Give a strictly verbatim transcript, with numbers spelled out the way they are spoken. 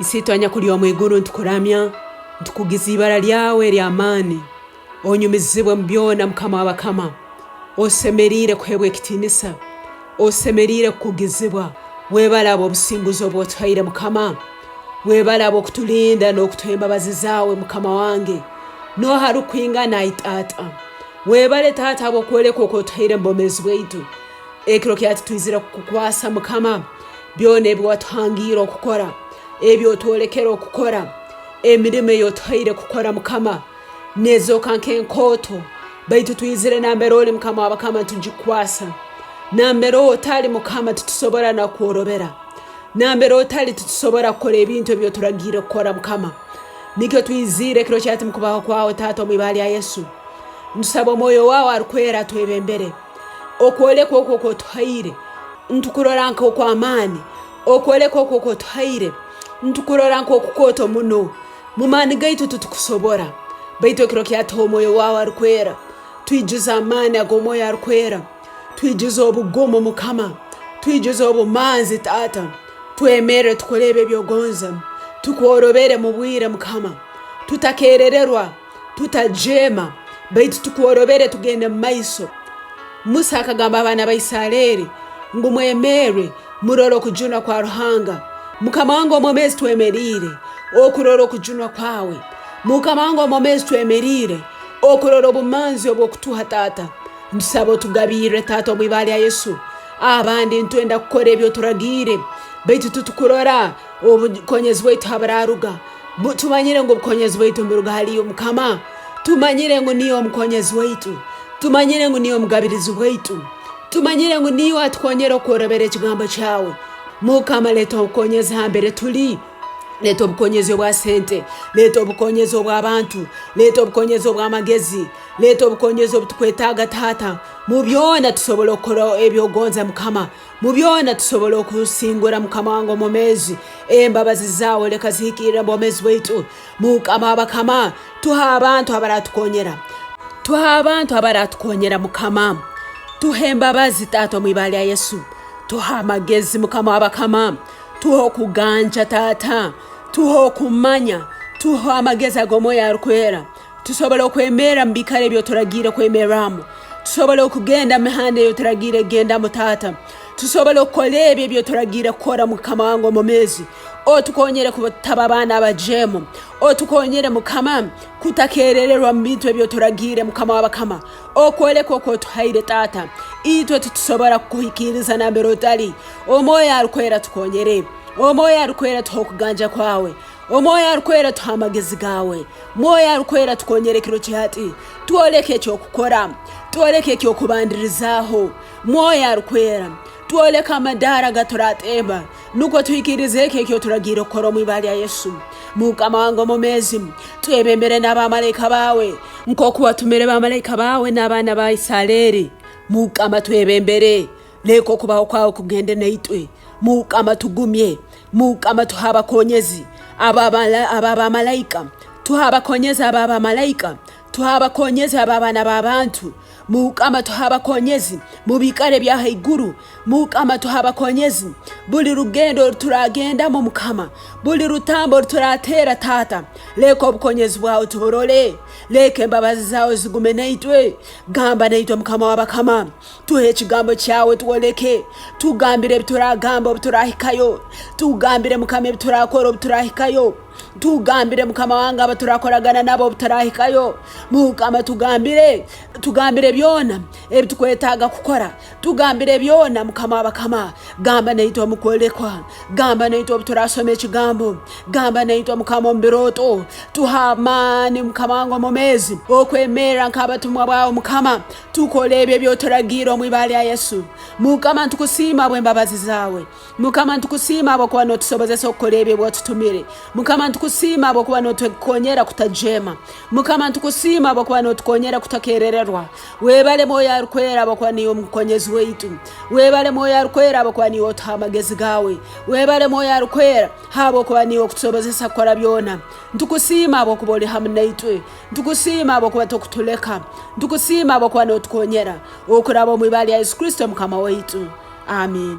Isiitwe anyakuli omu iguru, nitukuramya, nitukugiza ibara lyawe ery'amaani. Onyumizibwe mu byona, Mukama w'abakama. Osemeriire kuheebwa ekitiinisa. Osemeriire kukugizibwa. Webale habw'obusinguzi obu otuhaire, Mukama. Webale habw'okutulinda n'okutuha embabazi zaawe, Mukama wange. Nooha arukwingana, ai Taata? Webale, Taata, habw'okwoleka oku otuhaire mu bwomeezi bwaitu. Ekiro kya hati twizire kukukwasa, Mukama, byona ebi watuhangiire okukora, ebi otwolekere okukora, emirimo ei otuhaire kukora, Mukama, neezooka nk'enkooto, baitu twizire nambere oli, Mukama w'abakama, nitugikukwasa. Nambere otali, Mukama, titusobora na kworobera. Nambere otali, titusobora kukora ebintu ebi oturagiire kukora, Mukama. Nikyo twiziire ekiro kya hati mu kubaho kwawe, Taata, omu ibara lya Yesu. Ntusaba Omwoyo waawe Arukwera atwebembere. Okwoleka okwo kw'otuhaire, ntukurora nk'okw'amaani. Okwoleka okwo kw'otuhaire, ntukurora nk'okukooto muno. Mu maani gaitu titukusobora, baitu ekiro kya hati Omwoyo waawe Arukwera, twijuze amaani ag'Omwoyo Arukwera. Twijuze obugumu, Mukama. Twijuze obumanzi, Taata. Twemerre tukole ebi eby'ogonza. Tukworobere mu bwire, Mukama. Tutakerererwa, tutajeema, baitu tukworobere tugende mu maiso. Musa akagamba abaana ba Isiraeli ngu, "Mwemerre, murole okujunwa kwa Ruhanga." Mukama wange omwomeezi, twemeriire okurora okujunwa kwawe. Mukama wange omwomeezi, twemeriire okurora obumanzi obw'okutuha, Taata. Ntusaba otugabirre, Taata, omu ibara lya Yesu. Abandi nitwenda kukora ebi oturagiire, baitu titukurora obukonyezi bwaitu ha buraruga. Bu-, tumanyire ngu obukonyezi bwaitu niburuga hali iwe, Mukama. Tumanyire ngu niiwe omukonyezi waitu. Tumanyire ngu niiwe omugabirizi waitu. Tumanyire ngu niiwe atukonyera okworobera ekigambo kyawe. Mukama, leeta obukonyezi hambere tuli. Leeta obukonyezi obwa sente. Leeta obukonyezi obw'abantu. Leeta obukonyezi obw'amagezi. Leeta obukonyezi obutukwetaaga, Taata. Mu byona tusobole okukora eby'ogonza, Mukama. Mu byona tusobole okusingura, Mukama wange omwomeezi. Embabazi zaawe leka zihikirre mu bwomeezi bwaitu. Mukama w'abakama, tuha abantu abaratukonyera. Tuha abantu abaratukonyera, Mukama. Tuha embabazi, Taata, omu ibara lya Yesu. Tuha amagezi, Mukama w'abakama. Tuha okuganja, Taata. Tuha okumanya. Tuha amagezi ag'Omwoyo Arukwera. Tusobole okwemerra mu biikaro ebi oturagiire kwemerramu. Tusobole okugenda mu mihanda ei oturagiire kugendamu, Taata. Tusobole okukora ebi ebi oturagiire kukora, Mukama wange omwomeezi. Otukonyere kutaba baana abajeemu. Otukonyere, Mukama, kutakerererwa mu bintu ebi oturagiire, Mukama w'abakama. Okwoleka oku otuhaire, Taata. Itwe titusobora kukuhikiiriza nambere otali. Omwoyo Arukwera tukonyere. Omwoyo Arukwera tuhe okuganja kwawe. Omwoyo Arukwera tuhe amagezi gaawe. Mwoyo Arukwera tukonyere kiro ki hati. Twoleke eky'okukora. Twoleke eky'okubandirizaaho. Mwoyo Arukwera, twoleke amadaara agaturatemba, nukwo tuhikirize eki eki oturagiire kukora omu ibara lya Yesu. Mukama wange omwomeezi, twebembere n'abamalaika baawe, nk'oku watumire bamalaika baawe n'abaana ba Isiraeli. Mukama, twebembere, leka okubaho kwawe kugende naitwe. Mukama, tugumye. Mukama, tuha abakonyezi aba bala-, aba bamalaika. Tuha abakonyezi aba bamalaika. Tuha abakonyezi aba baana b'abantu. Mukama, tuha abakonyezi mu biikaro ebya haiguru. Mukama, tuha abakonyezi buli rugendo oru turagendamu, Mukama. Buli rutambo oru turateera, Taata. Leka obukonyezi bwawe tuburole. Leka embabazi zaawe zigume naitwe. Gamba naitwe, Mukama w'abakama. Tuhe ekigambo kyawe, twoleke. Tugambire ebi turagamba obu turahikayo. Tugambire, Mukama, ebi turakora obu turahikayo. Tugambire, Mukama wange, aba turakoragana nabo obu turahikayo. Mukama, tugambire, tugambire byona ebi tukwetaaga kukora. Tugambire byona, Mukama w'abakama. Gamba naitwe omu kwolekwa. Gamba naitwe obu turasoma ekigambo. Gamba naitwe, Mukama, omu birooto. Tuha amaani, Mukama wange, omu meezi, okwemerra nk'abatumwa baawe, Mukama. Tukole ebyo ebi oturagiire omu ibara lya Yesu. Mukama, nitukusiima habw'embabazi zaawe. Mukama, nitukusiima habw'okuba nootusobozesa okukora ebyo ebi otutumire. Mukama, nitukusiima habw'okuba nootukonyera kutajeema. Mukama, nitukusiima habw'okuba nootukonyera kutakerererwa. Webale, Mwoyo Arukwera, habw'okuba niiwe omukonyezi waitu. Webale, Mwoyo Arukwera, habw'okuba niiwe otuha amagezi gaawe. Webale, Mwoyo Arukwera, habw'okuba niiwe okutusobozesa kukora byona. Nitukusiima habw'okuba oli hamu naitwe. Nitukusiima habw'okuba tokutuleka. Nitukusiima habw'okuba nootukonyera. Okuraba omu ibara lya Yesu Kristo, Mukama waitu. Amiina.